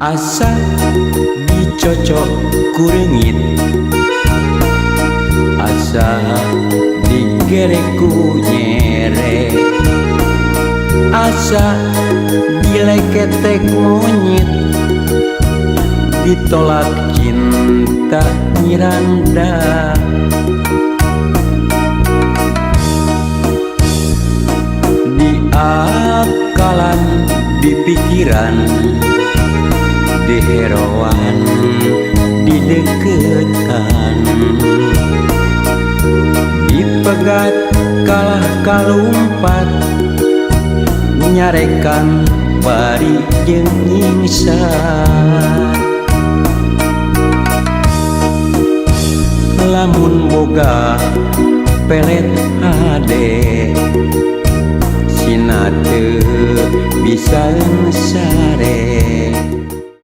Asa dicocok ku reungit, asa digerek ku nyere, asa dileketek monyet, ditolak cinta nyiranda. Di akalan, di pikiran, diheroan, dideketan, dipegat kalah kalumpat, nyarekan bari jeung nyingsat. Lamun boga pelet hade, sina teu bisa sare.